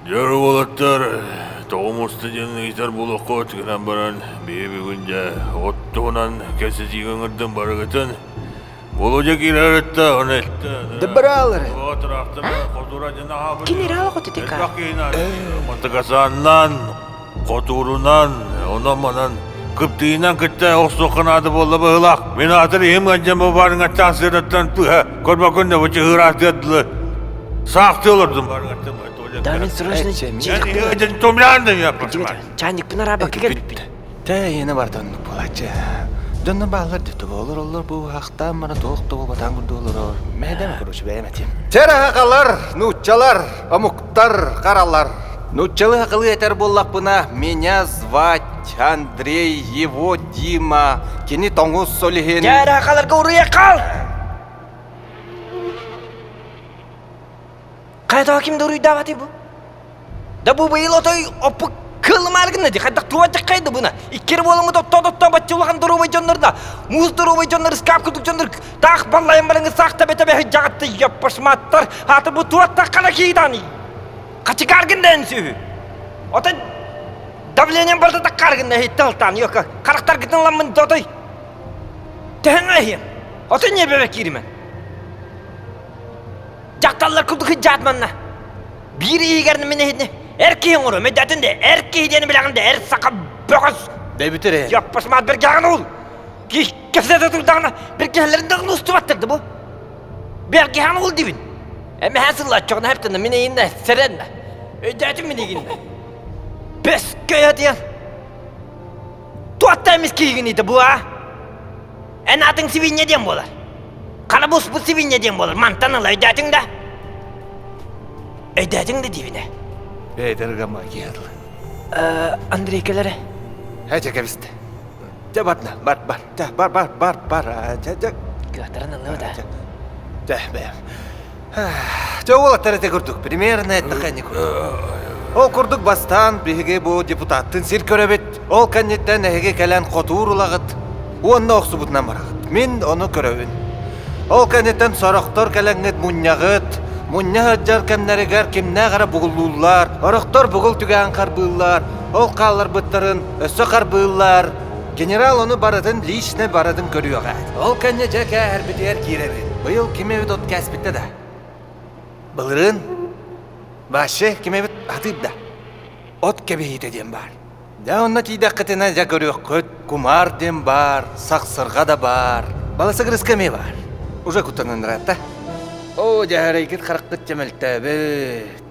Дьэ, уолаттар, тоҕо муста диэн ыйытар буолуоххут гынан баран, биһи бүгүн дьэ от туһунан кэпсэтиигэ ыҥырдым барыгытын. Володя киирэритте, ону эттэ. Дыбыралары. Генерал хотутика. Мантыкасааннан, хотуурунан, онон-манан кыптыйынан кытта охсуохха наада буолла быһыылаах. Мин аатыр иһим ыалдьан бу баарыҥаттаах сыараттан тыһа көрбөккүн да бу чыһыыраахтыа дылы саахтыы олордум. Да мен срочно Чайникпын арабакка кэлбиппин. Тэ иэнэ барда оннук буолааччы. Дьонно бааллар дии олор олор бу хахтаан баран туох да буолбатаан курдук олорор. Мэдэм короче бэйэм этим. Чэр нууччалар, омуктар, харалар. Нууччалыы хакылыы этэр буоллахпына, меня звать Андрей, его Дима, кини тоҥус солиһин... Чэр хакаларга уруйа хал! Хайдах ким да уруйдаабатый бу? Да бу быйыл отой оппу кылымаар гына ди хайдах туочак хайда буна иккер буоламмыт оттоо оттоо бачча улахан доруобай дьоннор да муус доруобай дьоннор ыскаап курдук дьоннор таах баллайан бараҥы саах табе табе жаҕатты яппашматтар ааты бу туоттаххана киитаани хачыкааргын да эн сүһү отой давлением барда таккааргын да хитталтаан йока харахтаргытын ламмын дотой төһөҥ аһиэм отой ньиэрбэбэ кииримэн Дьахталлар курдук сылдьаат манна. Биир иһигэр мин иһитини эр киһи оҥоруом, өйдөөтүн да, эр киһи диэни билэҕин да, эр саха бөҕөс. Бэбүтэр ээ. Яппасмаат бэргэҕин уул. Киһи кэпсэтэ турдаҕына, бэргэһэлэрин даҕаны устубаттар да бу. Бэргэһэҕин уул диибин. Эмэһэ сыллааччаҕына хэптэнэ мин эйиннэ сэрэннэ. Өйдөөтүм мин игиннэ. Бэс көйө диэн. Туотта эмис киһигин ити бу а? Эн аатыҥ сибиинньэ диэн буолар. Хара буспут сибиинньэ диэн буолар. Мантан ыла өйдөөтүҥ да? Өйдөөтүҥ да диибин ээ. Бэйдэргэ магия дылы. Андрей кэлэрэ. Эчэ кэбистэ. Дьэ барна, бар, бар, дьэ, бар, бар, бар, бар, дьэ, дьэ. Кыатарын ыллыбыт аа. Дьэ, бэйэм. Дьэ, уолаттар ити курдук, примерно эттэххэ ини курдук. Ол курдук бастаан биһиги бу депутаттын сир көрөбүт, ол кэнниттэн эһиги кэлэн хотуур ылаҕыт уонна охсубутунан бараҕыт. Мин ону көрөбүн. Ол кэнниттэн сорохтор кэлэҥҥит мунньаҕыт, мунньа сылдьар кэмнэригэр кимнээх эрэ бугуллууллар, орохтор бугул түгээн харбыыллар, ол хаалларбыттарын өссө харбыыллар. Генерал ону барытын лично барытын көрүөҕэ. Ол кэннэ дьэ кээһэрбитигэр киирэбит. Быйыл ким эбит от кээспиттэ да? Былырыын вообще ким эбит атыыр да? От кэбиһиитэ диэн баар. Дьэ онно тиийдэххитинэ дьэ көрүөххүт, кумаар диэн баар, сахсырҕа да баар, баласыгырыска эмиэ баар. Уже куттанан ыраатта. Оо, дьээрэйгит хараххыт чэмэлтээбит.